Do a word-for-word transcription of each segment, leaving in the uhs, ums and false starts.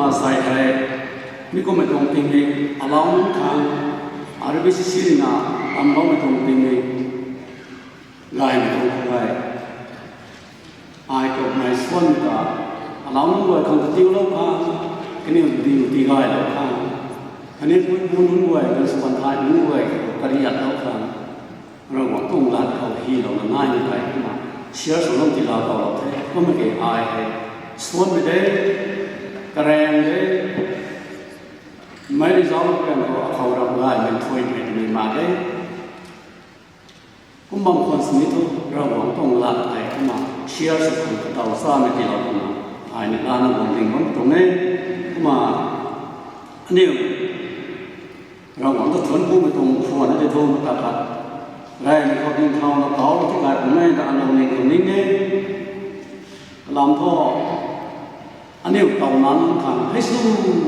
Asai hei, mi kummei tuang tingmik alau nunc khang, R B C C rui na tamloumei tuang tingmik gaymei tuang khou hei, ai kummei suan ta, alau nunc guay khang katiulou khang, kaniw diu tigaylou khang, khatni puipu nunc guay, gansw kanthay nunc guay kariatlou khang, Ravguangc tuang lat khou hylouna naimei tei kumna share swlou tiiloumei the. Kummei ke ai hei suanmei de, karaeng de, mei ri zauc kan khou akhou ram gaymei thuimei twmei mak de. Kum bam khwan sini thu Ravguangc tuang lat hei kumna share sw khang kataw samei tiilou kumna, ai ni lana guang ding bam tuang e. Kumna aniu Ravguangc ta thuanc kumei tuang khwan na tei thu mata khat, reymei khou ding thauna taulou ti gay kummei ta alou ning khou ning e. Kalam thu, aniu taw nunc khang hei sw,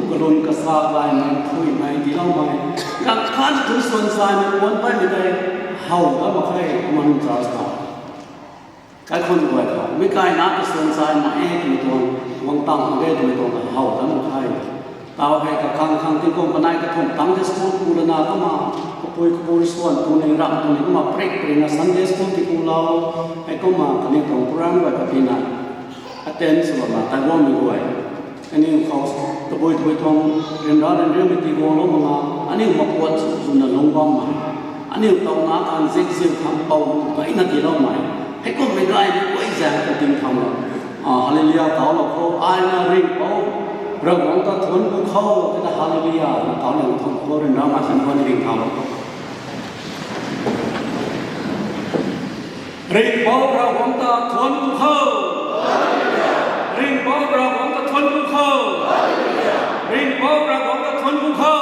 kalun kasa gaymei, thuimei tiiloumei, gak khat thu suan saimei puan paimei tei how da mak khe, kumna nunc church khou kaikhunc guay khou, mi kaina ta suan sai mak e twmei tuang, guang tang mak e twmei tuang ta how da mak khe. Tau hei kakhang khang tingkum kanei kathumh tang tei school ku lana kumna, kapui kapu rui suan tu ni ram tu ni kumna prik prik na Sunday school ti kulou, hei kumna kaniw tuang program guay katina attend swlouna taiwanmei guay. Aniu khou tabui tabui tuang ryanra ryanriumei tiiguanglou makna, aniu makuat sw swna lungc bammei, aniu taw na khang zikziu khang pou gayna tiiloumei, heikummei gaymei guay zaeng ta ting khang, Hallelujah taulou khou, aina Ringhpouc Ravguangc ta thuanc ku khou, tei ta Hallelujah na taulou khang khou ryanra mei san guan ring thaulou khou. Ringhpouc Ravguangc ta thuanc ku khou. Ringhpouc Ravguangc ta thuanc ku khou. Ringhpouc Ravguangc ta thuanc ku khou.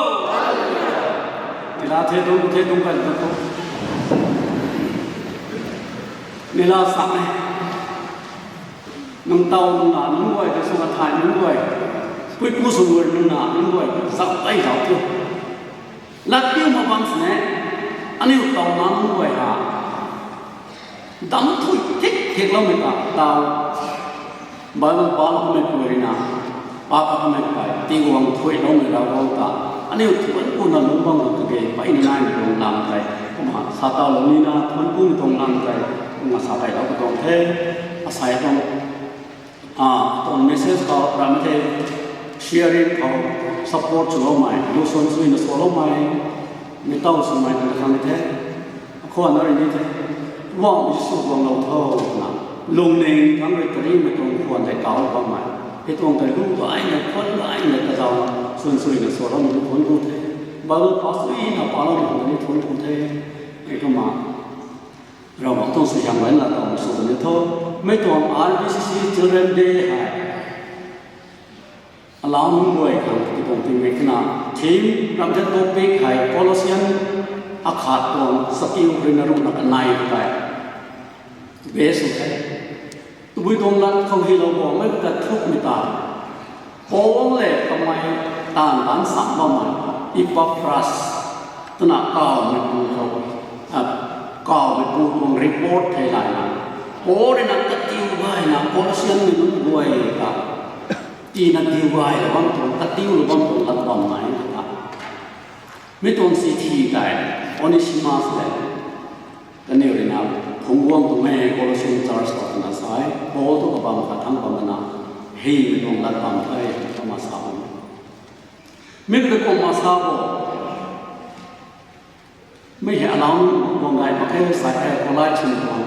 Nila the tuang, the tuang kan tu khou. Nila sak e. Nang taw nunc na nunc guay, kasw kathay nunc guay, puipu swguay nunc na nunc guay, zauc kai zauc tu. Latpiu mak bam sini, aniu taw na nunc guay ha, dam thui thik thikloumei ta taw, Bible paloumei pui rui na, pa kakhmei pui, tiiguang thuiloumei Ravguangc ta, aniu thuanc kuna lungc bam khang kage peyna naimei tuang lam tei, kumna sa tawlou nina thuanc kumei tuang lam tei, kumna sa kailou ka tuang the, asei tuang, tuang message khou rammei the, sharing khou support swloumei, lu suan suina swloumei, mi taw swmei twna khang the. Akhwan na rui ni the, Poubauhmei Jisu guanglou tho twna, lungning thangc rui karimei tuang khwan tei kau bammei, hei tuang tei lu gaymei, khwan gaymei kazauh, suan suina swloumei ni thuanc ku the, Bible pa suina paloumei ni thuanc ku the, hei kumna Ravguangc tuang suaihiam gayna taw sw kan ni tho. Mi tuang R B C C Children Day hei, alau nunc guay khang ti tuang tingmik na, theme ram the topic hei Colossian akhat tuang chakiu rui na ruhna kanei tei base sw the. Tabui tuang lat khou hylou bammei ta thukmei ta, Paul le kamei taanv taanc sam bammei Epaphras twna kawmeipu khou, kawmeipu tuang report thei layna, Paul rui na katiu gayna Colossianmei nunc guay ta tiina diu gaylou bam tuang, katiulou bam tuang lat bammei ta, mi tuang chithi tei Onesimus le kaniw rui na phungc guang tuang e, Colossian church khou twna sa e. Paul tu kabam khat thangc bam na, hei mi tuang lat bam the, kumna sa bam. Mi kata kumna sa bo, mi hei alau nunc guang gay mak khe, sa khe, college sw tuang,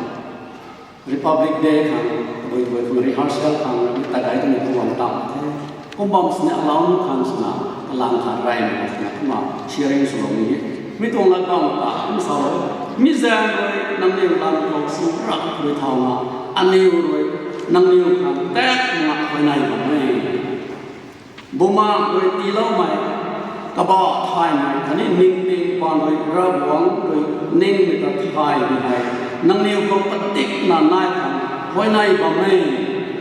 Republic Day khang, tabui tabui khang rehearsal khang, mi ta gay twmei tuang tam the. Kum bam sini alau nunc khang swna, kalang khat reymei khang swna, kumna sharing swlou ni e. Mi tuang lat bam ta, kum salou, mi zaeng rui nangniw lam khou sw rak rui thauna, aniw rui nangniw khang tak mak huayney bam e. Bumaengh rui tiiloumei, kabah thaymei khatni ningting paan rui Ravguangc rui ningmei ta thaymei hei, nangniw khou padikna nai khang huayney bam e.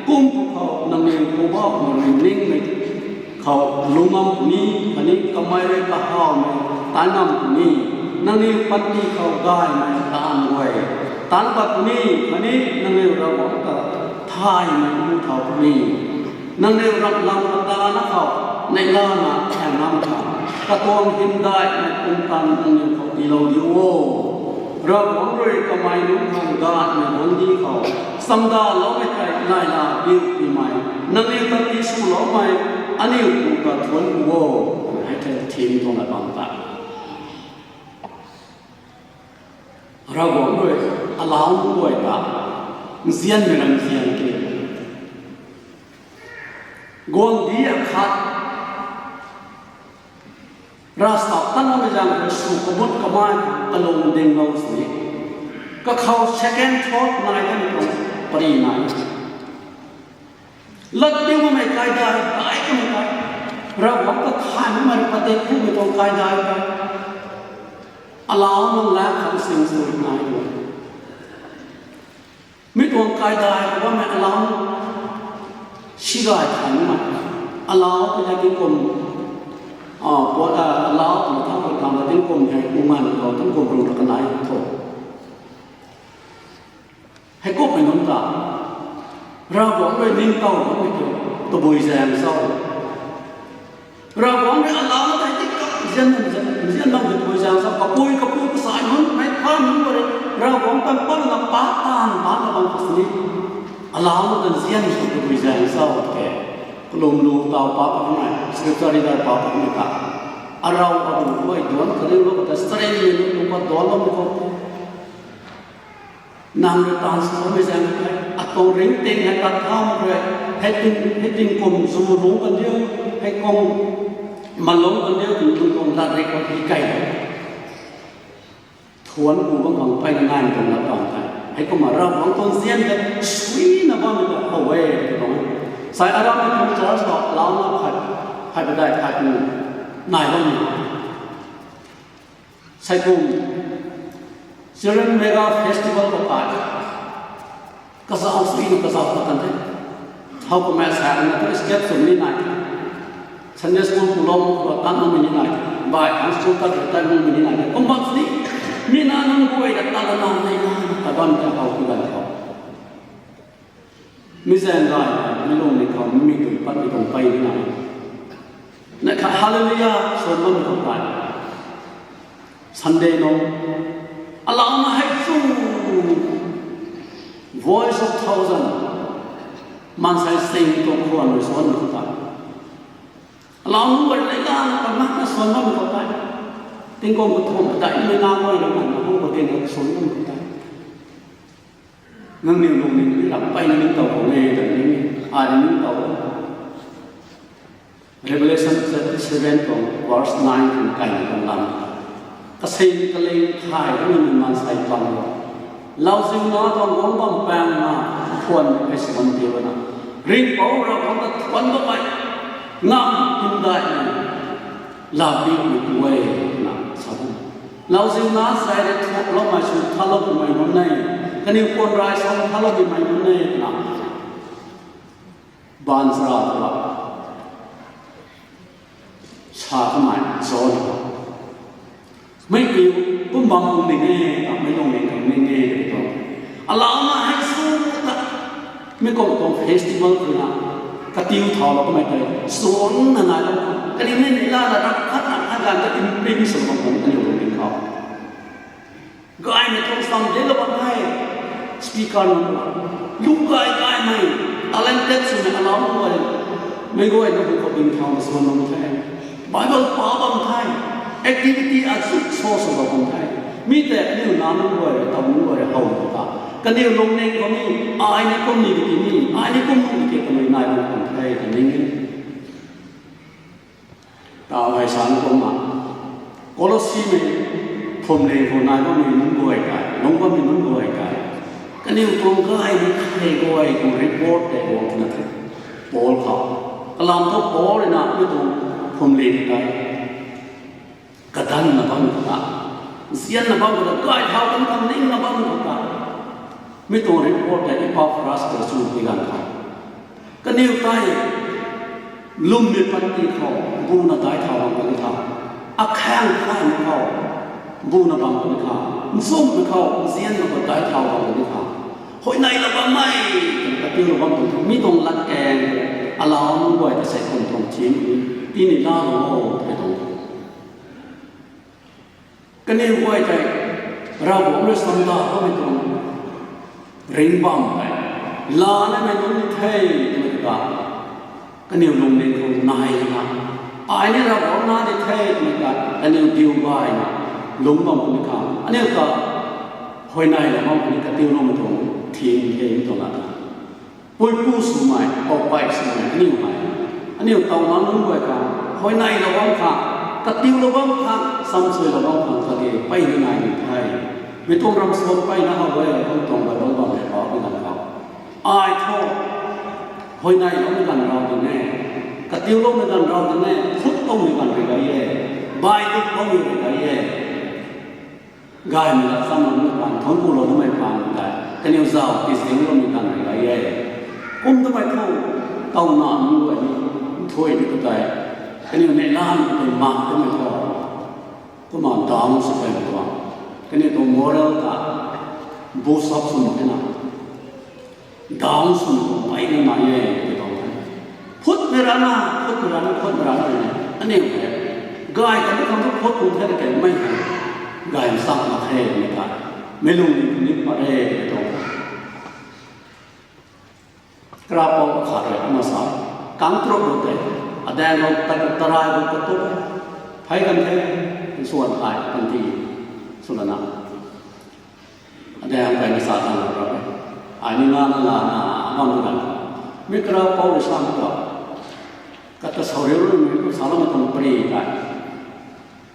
Kum pwkhou nangniw Poubauhmei rui ningmei khou lungc ngam puni, khatni kamei rui kahawmei tan ngam puni. Nangniw panty khou gaymei taanv guay taanc pat puni, khatni nangniw Ravguangc ta thaymei mu thau puni. Nangniw ramhlam katana khou Neihla na khaeng nam khang, katuang hymdaihmei pumtan nangniw khou tiilou diu o. Ravguangc rui kamei nunc khang gaanhmei guangcdic khou chamdaloumei tei neihla biu timei, nangniw ta tiswloumei, aniu pu ta thuanc pu o. Hei the theme tuang la bam ta. Ravguangc rui alauc guay ta nzianmei ram nzian ke. Guangcdic akhat ravstap tanmei zaeng rui sw kamut kamei kalung dinglou sini, kakhou second thought nai kan tuang pari nai. Lat piu bammei kaidai, ai kamei ta, Ravguangc ta thaymei rui padik kumei tuang kaidai ta, alauc nang lak khang sing sw nai o. Mi tuang kaidai khou bammei alauc si gay thay nina, alauc tei tingkum, alauc tw thau khou kam tingkum hei unganv khou tingkum rung ra kanai tho. Hei kummei nunc ta, Ravguangc rui ningtow bammei tu, tabui zaeng cho? Ravguangc rui alauc tei tingkum nzian, nzian bammei tabui zaeng cho? Kapui kapu kasai nunc, mei pha nunc rui, Ravguangc tan patna pa taanv tanna bam khou sini, alauc ta nzian tu tabui zaeng cho ke? Kalum lu taw pa pakmei, scripture reader pa pakmei ta, arau aru guay duanc kariulou ta, strength mei nunc pa duancloumei khou, nang rui taanv sw bammei zaeng tei, atuang ringting hei tat thamei rui, hei ting, hei tingkum zu lungc kan diu, hei kum malungc kan diu, tingkum lat rik khou hi kai thuanc pu bam khang peyna naimei tuang lat bam tei, heikumna Ravguangc tuang nzian tei suina bammei ta how e tw tuang. Sai aram mei tuang church khou alauna khat, hei padai khat pu nai bammei. Saikum, Children Mega Festival khou tei, kazauc suina kazauc ta kan the. How kumna sa na tu step sw ni nai, Sunday school pulou khou tat makmei ni nai, bai hang school tat rui tat makmei ni nai, kum bam sini, mi na nunc guay ta talana nei na, ta bam ta how ku gan khou. Mi zaeng gay, mi lungning khou mi dui patmei tuang pey ni nai. Na kha hallelujah swan bammei tuang tei, Sunday nung, alauna hei chu, Voice of Thousand, maansei sing tuang khwan rui swanmei tuang tei, alau nunc guay leilana kamakna swan bammei tuang tei, tingkum kathumh padeih mei na guay rui nganvna hung khou dinna swan bammei tuang tei, nangniw lungning ni lam peyna ningtow khou e ta ni, ai rui ningtow. Revelation chapter seven tuang verse nine khang kaina tuang lam, kasing kaling thay kanmei maansei bam o, lauziuna tuang guang bam paengna khwan hei sw bam ti bana, ringhpouc Ravguangc ta thuanc bammei, ngam hymdaihmei, labiumei tu e, twna sa bam. Lauziuna sai rui thuakloumei sw thalou pumei nunc e, kaniw puan rai sw thalou pumei nunc e, twna baanchara khou sa kamei John khou, mei kiu, kum bam kum ning e, ta meic lungning khang ning e tw tuang. Alauna hei sw ta, mi kum tuang festival khou na, katiu thaulou kamei tei suangna nai lou, kaniw ni neihla la ram khat na khat ganv ta imprint sw bam kum kaniw lungning khou. Gaymei tuang sam dinclou bam the, speaker nunc, lu gay gaymei, talented swmei alau nunc guay, meic guayna hu khou ding thauna swan bam the, Bible pa bam the, activity azu sw sw bam the. Mi tei aniu nac nunc guay rui, taw nunc guay rui how ta, kaniw lungning khou ni, ai ni kum ni tiki ni, ai ni kum ni tiki kamei nai bam kan the, kaning e. Taw hei sa kumna, Kolosimei phuamling khou nai bammei nunc guay tei, lungc bammei nunc guay tei, kaniw tuang gaymei khat guay tuang report tei guang tina the. Paul khou, kalam thu Paul rui na mi tuang phuamling tei kadanna bam khou ta, nzianna bam khou ta, gay thau kan khang ningna bam khou ta, mi tuang report tei Epaphras ta sw ti ganv khou, kaniw tei lwmmei panty khou buna daic thau bam kan ni tha, akhaeng khaeng khou buna bam kan ni tha, nzumhmei khou nzianna khou daic thau bam kan ni tha, huayney la bammei, katiu la bam kan ni tha, mi tuang latkaeng, Alau nunc guay ta sei kum tuang theme ni, tini la lo o tei tuang. Kaniw guay tei Ravguangc rui samda bammei tuang ringc bam tei, lanamei nunc ni the twmei ta, kaniw lungning khou nai na, ai ni Ravguangc na di the twmei ta, kaniw diu gayna lungc bam puni khang, aniu ta huayney la bam puni katiuloumei tuang theme the tuang la ta. Puipu swmei, poupey swmei aniu hei, aniu tauna nunc guay khang huayneylou bam khang, katiulou bam khang, samsuilou bam khang kage peyna nai ni the. Mi tuang ramsuan peyna how e, kum tuang Bible bam hei pau mi ganv khou, ai thu huayneyloumei ganv rau ding e, katiuloumei ganv rau ding e, phut towmei ganv rui gay e, bai duk bammei rui gay e. Gaymei lat chamloumei paan, thuanc kulou namei paan tei kaniw zau tizingloumei ganv rui gay e. Kum twmei thu, tauna nunc guay ni nthuay di khou tei, kaniw neihlamei khou tei mak twmei thu, kumna down sw pey tuang, kaniw tuang moral ta boost up sw mak khe na, down swna tuang peyna nai e tw tuang the. Phutmei rana, phutmei rana, phutmei rana rui na, aniu hei gay ta ni khang thu phut tuang the na kei mei hei, gay mak sak mak khe twmei ta, meic lungning ni pat re tw tuang the. Karapou akhat rui kumna sa, kang trup ru tei, adaeng khou ta, tarai khou katup, phey kan the, nsuan thay kan ti, swlana adaeng kai na sa tang ra e. Ai ni na na la na, bam na, mi karapou rui sa tu, kata sau riu rui mi ku saloumei tuang pari tei,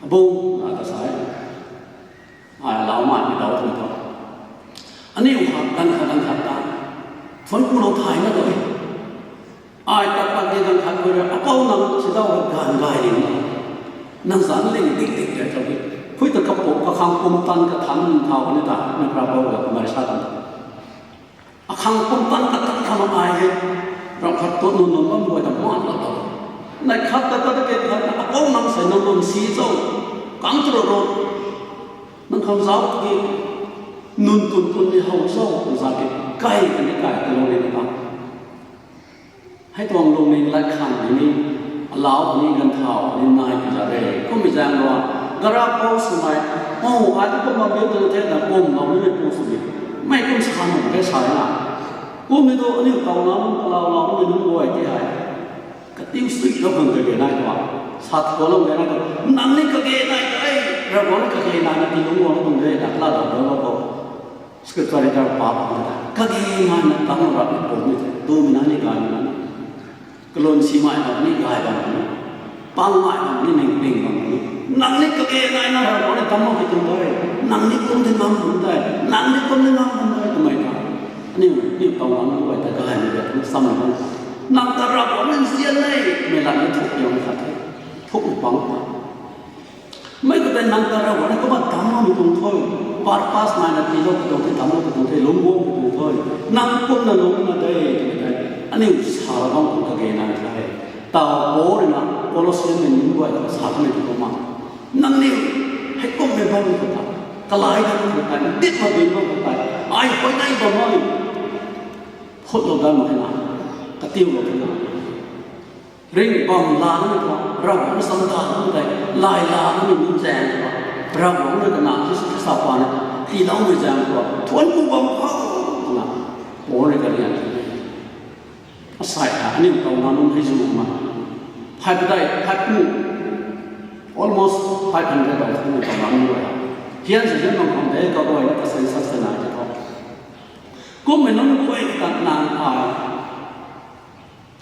abung na ta sa e. Ai lau mai mi dau tu thu, aniu khat ganv khat ganv khat ta, thuanc kulou thay na tu e. Ai tat pat di ganv khat khou rui, apou nang sidau khat ganv gay ling, nang zanc ling dik dik tei tau di, khui ta kapuk kakhang pumtan kathan thau kani ta, mi karapou ga kumna sa tang ta, akhang pumtan kathan kha mak ai hei, ram khat tu nunc nunc bam guay ta maan la ta, neih khat ta kata ke khat ta, apou nang sei nang nunc si cho, kang tu ro ro, nang khang zauc ki, nunc tun tun ni how cho, nang sa ke, kai kani kai kalou ni na ta. Hei tuang lungning lat khang ni, alau ni, ganv thau ni nai pi za re. Kummei zaeng rui, karapou swmei, o, ai tu kumna biu tu the na, kumlou nimei pu swmei, mei kum sa nunc ke sa na, kummei tu aniu tauna nunc, alau lau nimei nunc guay ti hei, katiu suilou khang kage nai tu, sa thualou kage nai tu, nang ni kage nai tei, Ravguangc ni kage naina tiilungc guang tuang de na, lat dau dau khou, scripture reader pa khou ta, kage naina tangc rap ni pumei tei, tumei na ni gaymei na ni, kalun simei bam ni gay bam ni, pangmei bam ni ningting bam ni, nang ni kage naina Ravguangc ni tangc mak ki tuang tei, nang ni kum di ngam bam tei, nang ni kum di ngam bam tei twmei ta, aniu, aniu tauna nunc guay ta gaymei de, aniu samei bam, nang ta Ravguangc ni nzian e twmei lat ni thuk yong khat the, thuk ni pang ta. Mei khou tei nang ta Ravguangc ni kumna damcloumei tuang thu, purpose naina tiilou pi tuang the, damclou pi tuang the, lungc guang pi tuang thu, nang kumna lungc na de twmei tei, aniu sa bam khou kage nai the. Taw Paul rui na Colossianmei nunc guay ta sa kamei tu kumna, nangniw heikumhmei bam khou ta, kalai bam khou ta, nditna bam khou ta, ai huayney bammei, phutlou dat mak khe na, katiulou khe na, ringh bam lanamei khou, Ravguangc samei ta nunc tei, lay lanamei nunc zaeng khou, Ravguangc rui kanac Jisu Khrista paan tiiloumei zaeng khou, thuanc ku bam khou, twna, Paul rui karian the. Asei hei aniu tauna nunc hei zu ma, phay padeih, phay pu, almost five hundred of aniu tauna nunc rui, hian sa hian bam khang de, kaguayna ta census tei nai tei thu, kummei nunc guay ta nang ai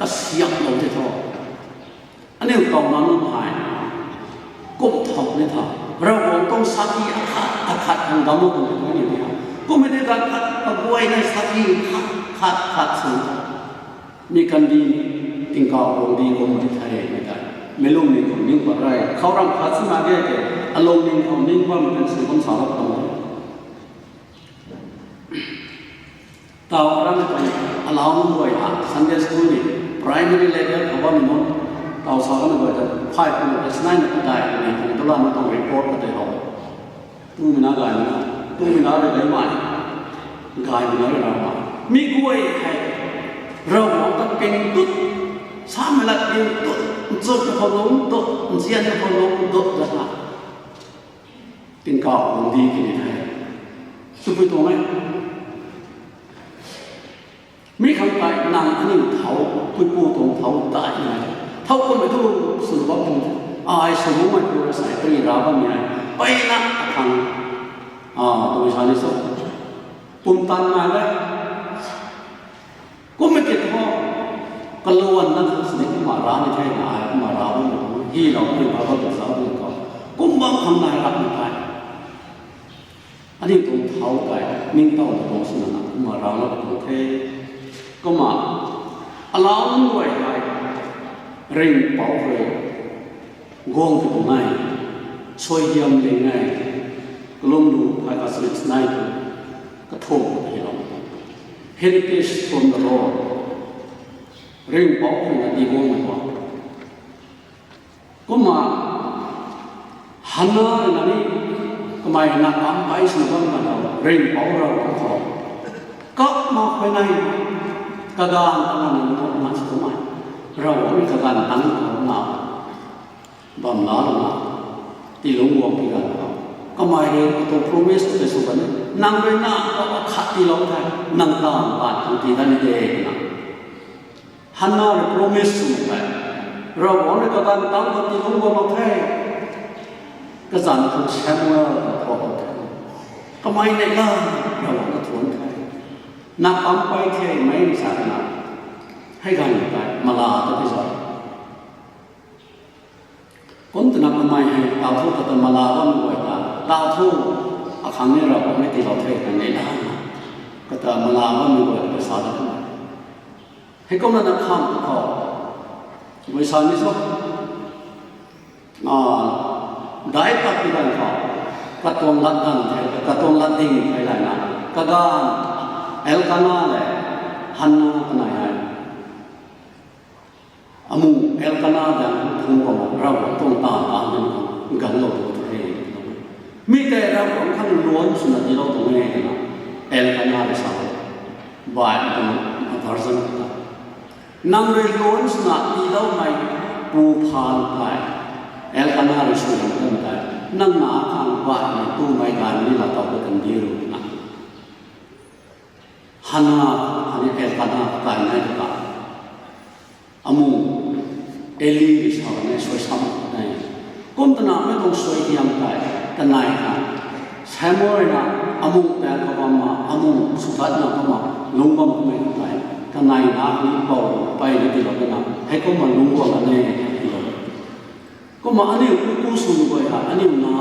kasiamhlou tei thu, aniu tauna nunc hei kum thau ni tha, Ravguangc tuang sakhi akhat akhat khang damclou tuang tei aniu ni ha, kummei tei khat khat kaguayna sakhi khat khat khat sw, mi kandih, tingkauh guangcdic kum di the mei tei, meic lungning khou ning pat re, khou ram khat sina ge ke, alungning khou ning bammei kan si kum salou tuang e. Taw aram tuang, alau nunc guay ha, Sunday school ni, primary level khou bammei nunc, taw sa kanmei guay ta, five nunc ta, sinaina ta dai, ni tuang dala nunc tuang report katei how. Tumei na gaymei na, tumei na rui gaymei, gaymei na rui ravmei. Mi guay hei, Ravguangc ta ping tut, Samei lat pi tu, nchuk na khou lung tu, nzian na khou lung tu, da ha. Tingkauh lungdi ki ni the. Tabui tuang e. Mi khang tei nang aniu thau, puipu tuang thau dai nai. Thau kummei tu sw bam tuang. Ai sw mumei pu ra sai pari ra bammei ai. Peyna akhang. Ah, tabui sa ni so. Pumtan nai le. Kummei ki thu, kaluan na thu sini kumna ra ni the na ai, kumna ra bam tuang. Hi lou ni ba ba tu sa bam tuang. Kum bam khang nai rap ni tei. Aniu tuang thau tei, ningtow tuang swna na, kumna rau lou tuang the. Kumna, alau nunc guay hei, ringhpouc rui, guang katuang e, suaihiam ling e, kalum lu hei kaswit nai tu, kathumh kau hei lou. Heritage from the Lord. Ringhpouc rui na tiguangmei tuang. Kumna, Hana rui na ni, kamei na kam pai sw bam kan tho, ringhpouc Ravguangc khou. Kak ma khuay nai, kaganv tangc na nunc na sw mei. Ravguangc rui kaganv tangc khou na, bam la lana, tiilungc guang pi ganv khou. Kamei rui katuang promise tei sw kan e, nang rui na, kau akhat tiilou the, nang ta, ban khang tii dat ni de, na. Hana rui promise sw tei. Ravguangc rui kaganv tangc khou tiilungc guang lou the. Kazanc khang Samuel khou the. Kamei neihla, Ravguangc na thuanc the. Na kam pai the mei sa na. Hei ganv tei, mala ta pi zau. Kum twna kamei hei, tau thu kata mala bammei guay ta, tau thu, akhang ni Ravguangc mei tiilou the kan neihla. Kata mala bammei guay ta sa dat kan. Heikumna na khang khou, guay sa ni so, ah, daic pat pi ganv khou, katuang lat dang the, katuang lat ding the lana, kaganv, Elkana le, Hana kanei hei. Amu Elkana dang phung guangna Ravguangc tuang taanv ta nunc khang ganlou tu the. Mi tei Ravguangc khang luan swna tiilou tuang e twna Elkana rui sa. Bai tuang version ta. Nang rui luan swna tiiloumei pu phaan tei, Elkana rui sw kan tei, nang na khang baihmei tumei ganv ni laa tow ta kan diu na. Hana, khatni Elkana kai nai ta. Amu, Eli rui sa kan e, suai sam kan e. Kum twna mei tuang suaihiam tei, kanei na, Samuel na, amu tei kabam ma, amu swtatna kumna, lungc bam kummei tei, kanei na, ni pou, pey ni tiilou twna, heikumna lungc guang kan e, tiilou. Kumna aniu pu sw guay hei, aniu na,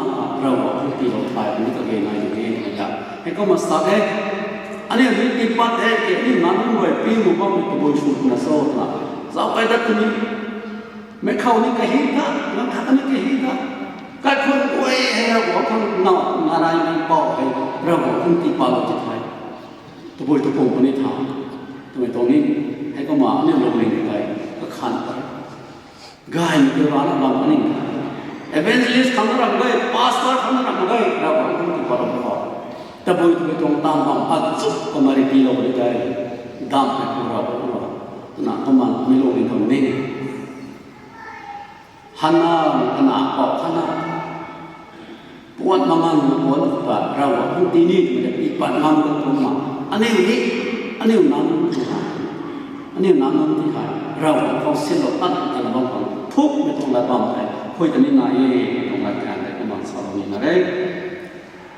Ravguangc khang tiilou thay, ni kage nai ni e, twna ta. Heikumna sa e, aniu ni tiipat e, ke aniu na nunc guay pi mu bammei tabui sw twna cho twna. Zauc kai dat tw ni, meic khou ni kahi ta, nang khat ni kahi ta. Kaikhun guay hei Ravguangc khang na, na nai ni pou hei, Ravguangc khang tiipatlou ti the. Tabui tu pum puni tha. Twmei tuang ni, heikumna aniu lungning tei, kakhan tei. Gaymei tei rana bam puni. Evangelist khang na ram gay, pastor khang na ram gay, Ravguangc khang tiipatlou khou. Tabui tabui tuang taanv bam achuk kumna ripilou puni tei. Dammei pu Ravguangc khou. Twna kumna mi lungning khou ni. Hana, kana pou Hana. Puan mangan na puan ta, Ravguangc khang tii ni twmei ta tiipat ngam kan kumna. Aniu ni, aniu na nunc ti hei. Aniu na nunc ti hei, Ravguangc khou sinlou tan tan bam khang, thukmei tuang lat bam tei, khui ta ni nai e, tuang lat kan tei, kumna salou ni na re.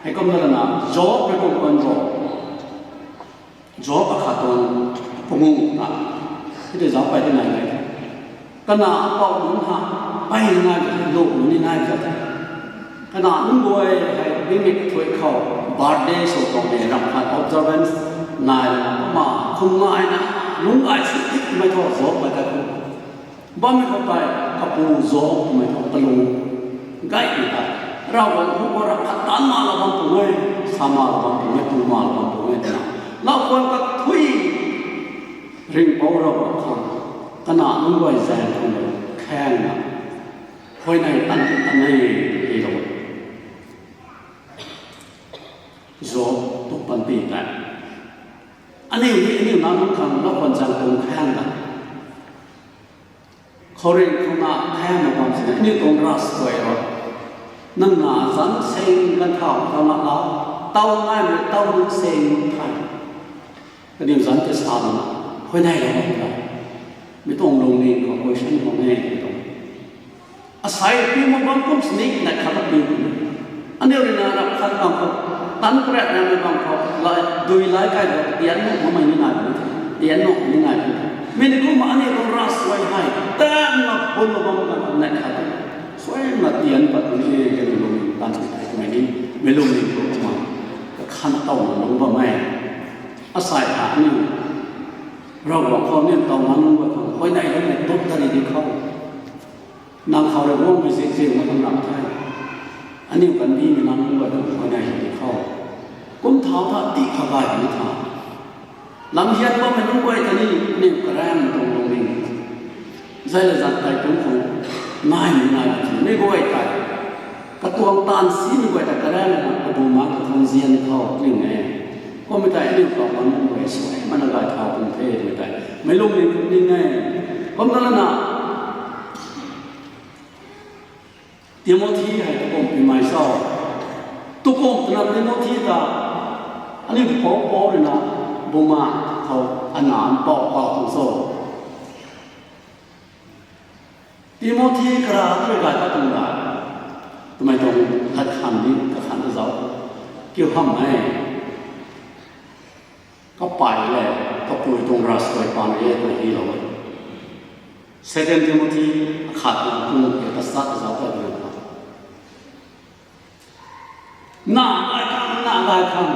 Heikumna lana, Job rui kum kan ro. Job akhat tuang panguh ta. Hei tei zauc pey ti nai nai. Kana apou nunc ha, pey ni nai, lu ni nai zat. Kana nunc guay hei, mi mik thuy khou, birthday sw tuang ni, ram khat observance nai, kumna, kum ngai na, lungc ai si tikmei thu Job pey ta kum. Bammei khou tei, kapu Job twmei thu kalung gaymei tei, Ravguangc khou rap khat taanc ma la bam tuang e, sa ma la bam tuang e, tu ma la bam tuang e twna. Lau khwan kathui, ringhpouc Ravguangc khang, kana nunc guay zaeng khang, khaengna, huayney tan tan e, tilou. Job tuang panty tei. Aniu ni, aniu na nunc khang, lau khwan zaeng tuang khaeng ta. Khouringh khou na thei na bam sini, aniu tuang ras guay ro. Nang na zanc seng kan thau, thau na la, tau nai mei tau nunc seng thai. Kaniw zanc tei sa na, huayney la bam ta. Mi tuang lungning khou question khou nge, mi tuang. Asei piu mak bam kum sini, na khat piu kum. Aniu rui na rap khat bam khou, tan kret na mei bam khou, lai, dui lai kai khou, tian nuh mamei ni nai pu, tian nuh ni nai pu. Mi ni kum aniu tuang ras guay hei, tan na bun na bam kan na khat. Suai na tian pat ni, kaniw lungning tan ti thai mei ni, mi lungning khou kumna, kakhan tau na lung bam e. Asei ta aniu, Ravguangc khou aniu tau nganv nunc guay khang, huayney la mei tut ta ri di khou. Nang khou rui guangmei zik zik na kan ram the. Aniu kandihmei nang nunc guay khang huayney di khou. Kum thau tha ti kha gay ni tha. Lam hian bammei nunc guay ta ni, aniu karam tuang lungning. Zay la zat tei kum khou, naimei nai, mi guay tei. Katuang taanv simei guay ta karam na, kabu ma kathang zian khou, ning e. Kummei tei aniu tau nganv nunc guay, suai mana gay thau kum the, mi tei. Meic lungning kum ning e. Kum na lana, Timothy hei tukumhmei cho? Tukumh twna Timothy ta, aniu pupouc pou rui na, bumaengh khou ana mpouh kau tuang cho? Timothy kara tu rui gay pat tuang la, twmei tuang khat khan ni, kakhan ta zauc. Kiu hamh e. Kapay le, kapui tuang ras guay pan e, twna hilou e. Second Timothy, akhat tuang kum e, kasa kazauc ta di na. Na gay khang, na gay khang.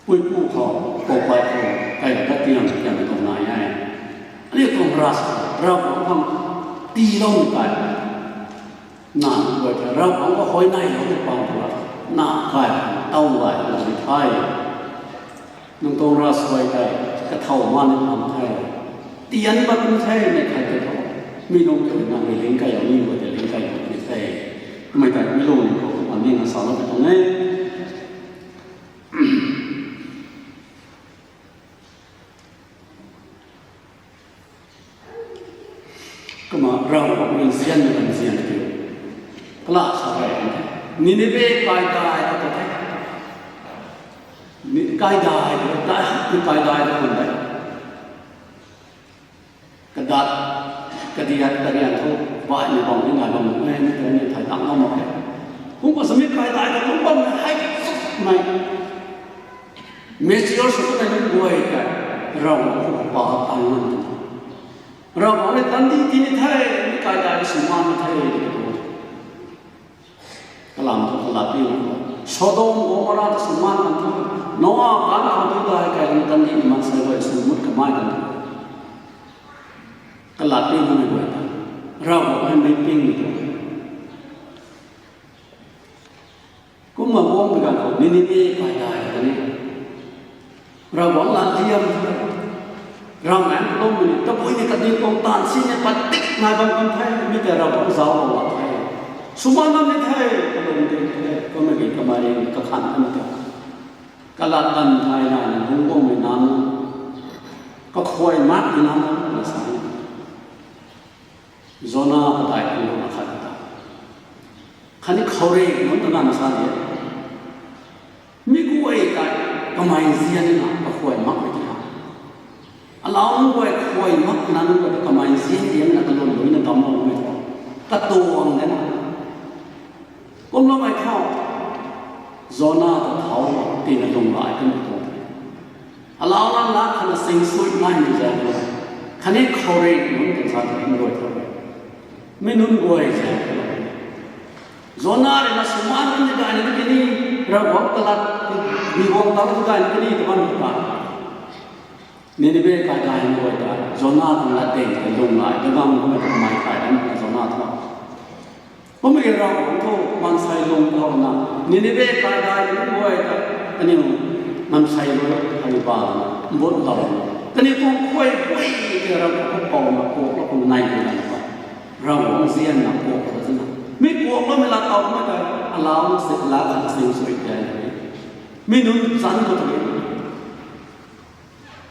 Puipu khou, poupui khou, kai ta tiam, tiam tuang nai e. Aniu tuang ras, Ravguangc khang, tiilou ni kai. Na, guay ta Ravguangc khou huayney lou ni pang khou, na gay, tau gay, na ni the. Nang tuang ras guay tei, kathau ma ni pang the. Tian pat kum the, mei khat tei khou. Mi lung tei nang rui ling kailou ni, guay tei ling kailou ni the. Mei tei mi lung ni khou, kumna ni na salou tei tuang e. Kumna Ravguangc rui nzianmei kan nzian kiu. Kala sa rei kan the. Ninive kaidai ta the. Ni, kaidai, dai, ni kaidai ta kan de. Kadat, kadiat, karian thu, baihmei bang ni nai bam e, ni tei ni thai tang ngam mak khe. Kum ka sami kaidai ta kum bammei hei chukmei. Mature sw kanmei nunc guay tei, Ravguangc khou pa tang ngam tu. Ravguangc rui tandih tii ni the, mi kaidai sw man ni the, ti tu. Kalam thu kalat pi. Sodom, Gomorrah ta sw man kan thu. Noah kan khou tu dai kai kan tandih ni maansei guay sw mut kamei kan thu. Kalat pi mei guay ta. Ravguangc hei mei ping ni tu. Kumna guangmei ganv khou Ninive kaidai ta ni. Ravguangc lat liam the. Ravmaengc kalum ni, tabui ni kaniw tuang taanv si ni padik nai bam kan the, mi tei Ravguangc zauclou lak the. Sw man bam ni the, kalum di the, kummei ki kamei kakhan kan the. Kalat kan thei nai na lungc guangmei nunc, kakhuay mak ni nunc na sa ni. Jona ta dai kan lou na khat ta. Khatni khouringh nunc ta na sa ni. Mi guay tei kamei nzian na kakhuay mak ni tha. Alau nunc guay khuay mak na nunc guay ta kamei nzian diang na kalum lui na damcloumei thu. Katuang de na. Kumloumei thu. Jona ta thau tina lung lai kan tuang the. Alau na la khana sing sui naimei zaeng khou. Khatni khouringh nunc kan sa ta nunc guay thu. Mi nunc guay zaeng khou. Jona rui na sw man kan ni gay ni kini, Ravguangc kalat, mi guang tau tu gay ni kini, ta bam ta. Ninive kaidai guay ta, Jona tuang lat ding ta lung lai, ta bam kummei ta kamei kai kan ta Jona thu. Kummei Ravguangc thu maansei lung tau na, Ninive kaidai nunc guay ta, kaniw maansei rui, kaniw ba, mbut lou. Kaniw tuang khuay guay tei Ravguangc khou pou na, kuaklou khou nai ni na pa. Ravguangc nzian na kuak khou ta na. Mi kuakloumei lat tau kummei tei, alau na sik la kan sing sui tei. Mi nunc zanc khou tei.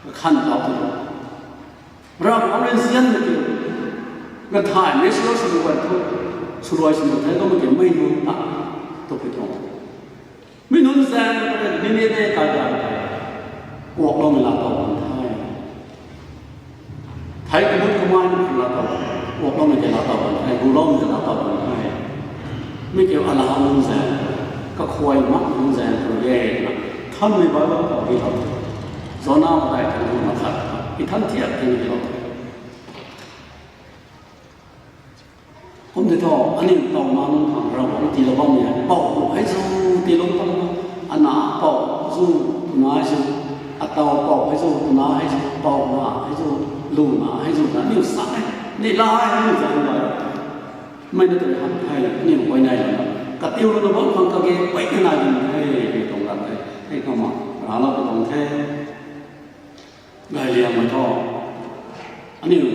Kakhan tau tei. Ravguangc rui nzianmei tei. Kathaymei sw sw guay thu, swluai sw the, kummei ki mei nunc ta, tu pui tuang. Mi nunc zaeng, mi ni de kai gan the. Kuakloumei laa taw bam the. Thei kamut kamai nunc laa taw, kuakloumei tei laa taw bam the, guloumei tei laa taw bam the. Mi kiu alau nunc zaeng, kakhuay mak nunc zaeng tu e, thanmei Bible khou di lou. Jona padeih thang nunc makhat, i than thiak thang di lou. Kum tei thu, aniu tauna nunc khang Ravguangc tiilou bammei hei, pou hei zu tiilou bam, ana pou zu twna hei zu, ataw pou hei zu twna hei zu, pouna hei zu, luna hei zu na, aniu sa e, ni la hei aniu zan bai. Mei na tei han hei, aniu huayney lana, katiu lana bam khang kage pey na nai ding the, mi tuang lat the, hei kumna, raclou pi tuang the. Gayliangmei thu, aniu,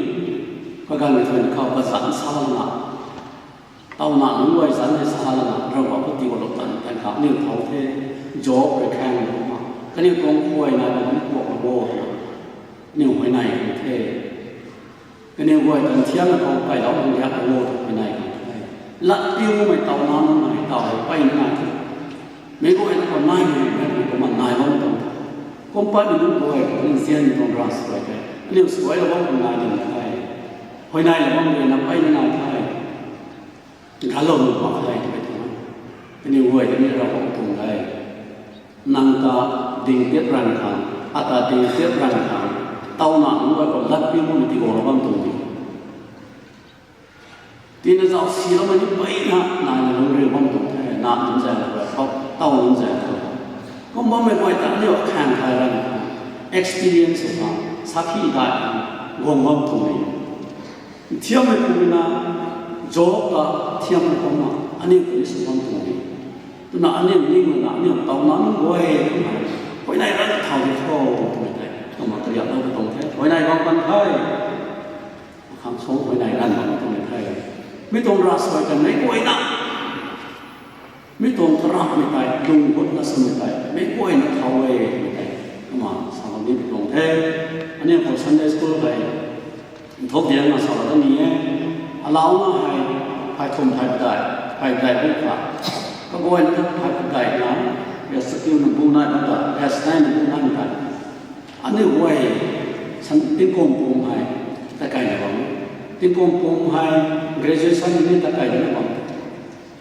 kaganvmei thu khou kazanc sa lana, tauna nunc guay zanc hei sa lana, Ravguangc khou tiilou tan, tan khou aniu thau the, Job rui khaeng kumna, kaniw tuang khuay nai bam ni kuak la bo, aniu huayney kan the. Kaniw guay tan thiangna khou kailou hang riak bo, huayney kan the. Latpiumei tauna nunc hei taw hei pey nai the. Meic guayna khou naimei, meic guayna khou kumna nai bam tuang the. Kum patmei nunc guay khou aniu nzianmei tuang ravsuai the. Aniu suailou bam khang nai ding the. Huayneylou bam rui na pey nai the. Ganclou nuh mak the twmei tuang. Kaniw guay ta ni Ravguangc tuang the. Nang ta ding tiat ranv khang, ata ding tiat ranv khang, tauna nunc guay khou latpiumei tigaylou bam tuang de. Tina zauc siloumei ni peyna naina lungriu bam tuang the, na nunc zaeng khou, taw nunc zaeng khou. Kum bammei guay ta aniu khaeng thay ranv khang, experience khang, sakhi dai khang, guang bam tuang de. Nthiammei kumna, Job ta nthiammei kumna, aniu puni sw bam tuang de. Twna aniu ning na, aniu tauna nunc guay twna, huayney ranv thau di kho, twmei tei, kumna kariaklou tuang the, huayney bam kan the. Khang suang huayney ranv bam tuang the. Mi tuang ravsuai kan meic guayna. Mi tuang karamhmei tei, lung gutna swmei tei, meic guayna thau e, twmei tei, kumna salou ni tuang the. Aniu khou Sunday school hei, nthuk diangna salou ta ni e. Alauna hei, phey thum phey padeih, phey padeih bu kha. Kaguayna phey padeihna, S Q na bu nai bam ta, S nine na bu nai bam ta. Aniu guay, san tingkum pum hei, ta kaina bam. Tingkum pum hei, graduation ni ta kaina bam.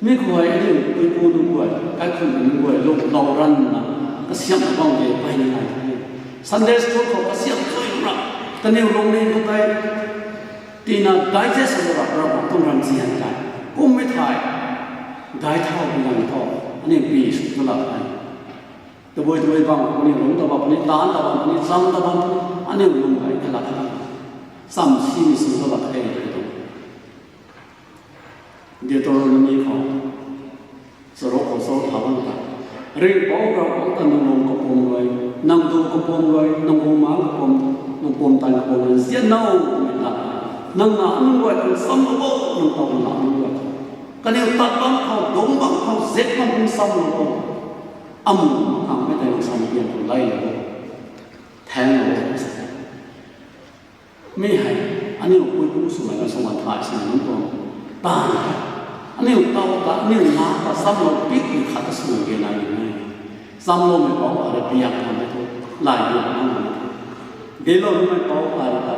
Mi khou hei aniu puipu nunc guay, kaikhunc nunc guay, lung lou ranvna, kasiamhna bam de peyna nai the. Sunday school khou kasiamh chui ra, kaniw lungning khou tei, tina digest sw ra, Ravguangc tuang ranv zian tei. Kummei thei, dai thau pi ganv thu, aniu pi sw tu lak the. Tabui tabui bam khou puni, lungc ta bam puni, taanc ta bam puni, cham ta bam puni, aniu lung hei kalat the. Cham simei sw tu lak the, tei tuang. Deuteronomy khou, charuk khou cho tha bam ta. Ringhpouc Ravguangc ta nang lung kapwm rui, nang du kapwm rui, nang bumaengc kapwm, nang pumtan kapwm rui nzian now twmei ta. Nang na nunc guay khang samlou o, nang taw na nunc guay. Kaniw tat bam khou, dungc bam khou, zek bam khou samlou o. Amu khang mei tei nang sam pian khou lailou o. Thaenglou o, sa. Mi hei, aniu puipu swmei na sw man thay sin nunc tuang. Tan, aniu taw ta, aniu na ta samlou pik ni khat ta sw ge nai ni e. Samloumei pou a rui piak khang mei thu, lay piak khang mei thu. Deloumei pou a rui ta,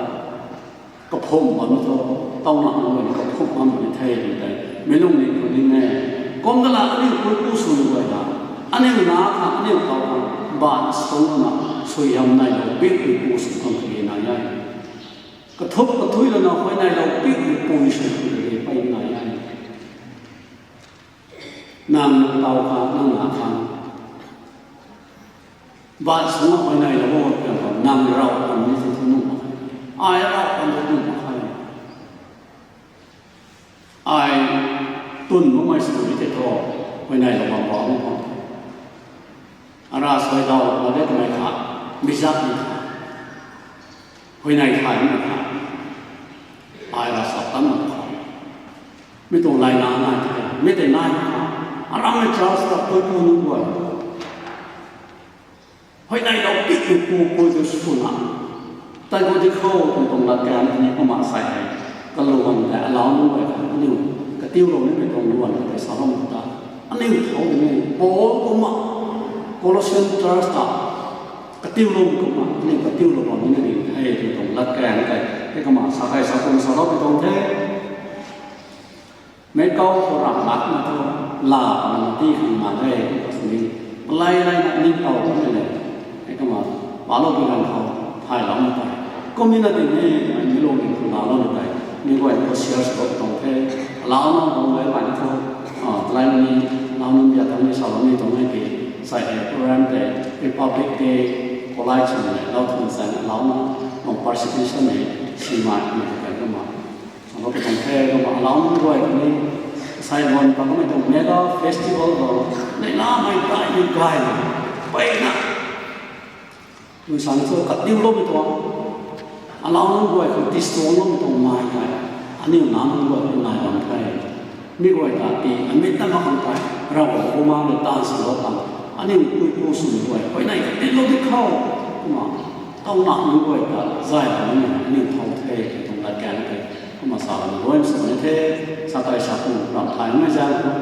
kaphum bam thu, tauna nunc guay kaphum bam ni the ni tei, meic lungning khou ni e. Kum kala aniu puipu sw guay na, aniu na khang, aniu taw khang, ban sw na, suaihiam nailou pik puipu sw khang kage nai e. Kathup kathui lana huayneylou pik puipu sw khang kage pey nai e. Nang taw khang, nang na khang, ban sw na huayneylou o twmei khou, nang rav khang ni thu nuh mak khe. Ai rav khang thu nuh mak khe. Ai twn makmei sw ni tei thu, huayneylou bam bam khou. Ara suai daw lana de twmei kha, mizak ni kha, huayney thay ni kha, ai ra sa tan mak kha. Mi tuang layna nai the, mi tei nai kha, arammei church ta puipu nunc guay, huayneylou pik puipu tu swna, tei khou di khou tuang tuang latkaeng ni kumna sa e. Kaluan tei alau nunc guay khang aniu katiulou nimei tuang luan tei salou ta. Aniu thau ni Paul kumna Colossian church ta katiulou kumna aniu katiulou bam ni ri hei tw tuang latkaeng tei, hei kumna sa kai sa kum salou pi tuang the. Meic kau khou ramh mak na thu, la pana ti khang mak e, kum ka sini. Palai lai na ning tau kan le. Hei kumna, palou pi ganv khou, thaylou na tei. Kum ni na ding e, mei mi lung ni khou lalou na tei. Mi guay ni khou share sw tuang the. Lau na bam guay guay ni khou, ah, palai ni, lau na bia thang ni salou ni tuang e ki. Sai hei program tei, Republic Day, college ni, lau thun sai na lau na, tuang participation ni, si mai ni tei kumna. Salou pi tuang the, kumna alau nunc guay ni, sai luan pa kamei tuang mega festival khou, neihlamei gay ni gay na, peyna. Tun san cho katiulou pi tuang, alau nunc guay khang tisuangloumei tuang mai tei, aniu nac nunc guay ni nai bam the. Mi guay ta ti, amit ta mak khang tei, Ravguangc kumna rui taanv swlou khang, aniu pui pu swmei guay, huayney katiulou di khou, kumna, taw nac nunc guay ta, zay ta nunc aniu thau the, tw tuang latkaeng tei, kumna sa lana luan sw ni the, sa kai sa kum ram thay nunc zaeng khou,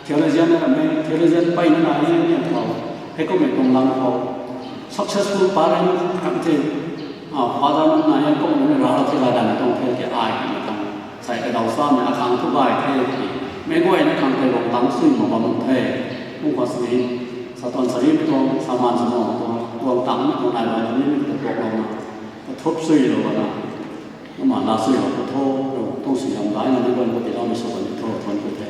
theologian na rammei, theologian peyna nai e, aniu thau, hei kummei tuang lam khou, successful parent, kan the, ah, father nunc nai e, kum nunc ralou the, la dan tuang the, ke ai kummei tuang, sai kadaw samei akhang thu gay the, meic guayna khang tei guang tang sui mak bam the, kum ka sini, sa tuan sa rimei tuang, sa maan sa nuang tuang, guang tangmei tuang nai bam ni, mi ta tuaklou na, kathup suilou na, kumna la suilou kathu, tuang sui ram daina ni guan khou tiiloumei sw kan ni thu, thuan ku the.